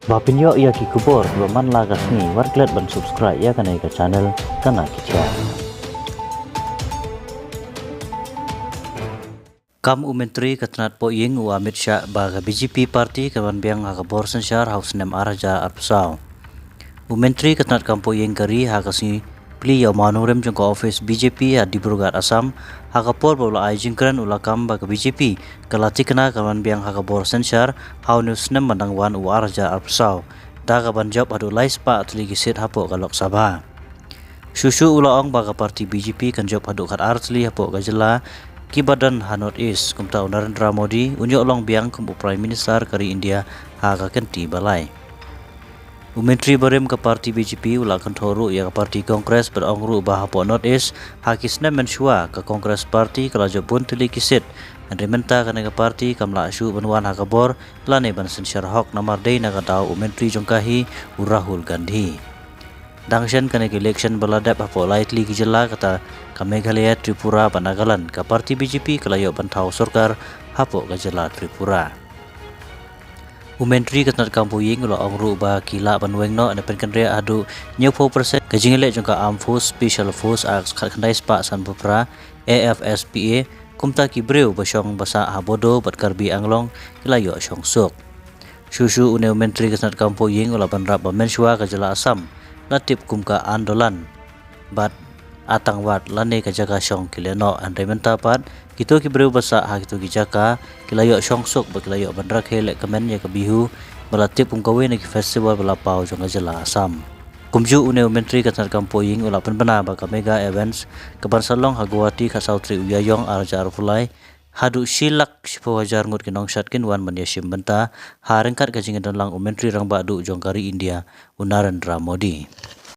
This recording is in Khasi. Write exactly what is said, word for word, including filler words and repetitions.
Ba pynïoh ïa ki khubor kiba man la ka sngi, wat klet ban subscribe ïa kane ka channel Kana Khithiah. Kam u Myntri ka tnat pohïing u Amit Shah ba ka B J P party kan wan biang ha ka bor synshar ha u snem ar hajar arphew saw. U Myntri ka tnat kam pohïing ka ri ha ka sngi plie ïa u mawnongrim jong ka office B J P ha Dibrugarh, Assam, ha ka por ba u la ai jingkren u la kam ba ka B J P ka la thikna kan wan biang ha ka bor synshar ha une u snem ba dang wan u ar hajar arphew saw, da ka ban jop haduh lai spah tylli ki seat hapoh ka Lok Sabha. Shuh shuh u la ong ba ka party B J P kan jop haduh khat ar tylli hapoh ka jylla kiba don ha North East, kumta u Narendra Modi un ïoh long biang kum u Prime Minister ka ri India ha ka kynti ba lai. U Myntri barim ka party B J P u la kynthoh ruh ïa ka party Congress bad ong ruh ba hapoh North East ha ki snem mynshuwa ka Congress party ka la jop bun tylli ki seat, hynrei mynta kane ka party kam lah shuh ban wan ha ka bor lane ban synshar hok namar dei na ka daw u Myntri jong ka hi u Rahul Gandhi. Dang shen kane ka election ba la dep hapoh lai tylli ki jylla kata ka Meghalaya, Tripura bad Nagaland, ka party B J P ka la ïoh ban thaw sorkar hapoh ka jylla Tripura. U Myntri ka tnat kam pohïing u la ong ruh ba ki lah ban weng noh ne pynkynriah haduh hynñiewphew percent ka jingïaleh jong ka Armed Force Special Force ar khatkhyndai spah sanphew phra, A F S P A, kumta ki briew ba shong ba sah ha Bodo bad Karbi Anglong ki la ïoh shong suk. Shuh shuh une u Myntri ka tnat kam pohïing u la bynrap ba mynshuwa ka jylla Assam la tip kum ka Andolan bad Atangwad lane ka jaka shong ki leh noh, hynrei mynta pat kito ki briew ba sah ha kito ki jaka ki la ïoh shong suk bad ki la ïoh ban rakhe lehkmen ïa ka Bihu ba la tip kum kawei na ki festival ba la paw jong ka jylla Assam. Kumjuh une u Myntri ka tnat kam pohïing u la pynbna ba ka Mega Events ka ban sa long ha Guwahati khatsaw tarik u Ïaïong ar hajar arphew lai, haduh shi lak shiphew hajar ngut ki nongshad kin wan ban ïashim bynta ha ryngkat ka jingdon lang u Myntri Rangbah Duh jong ka ri India u Narendra Modi.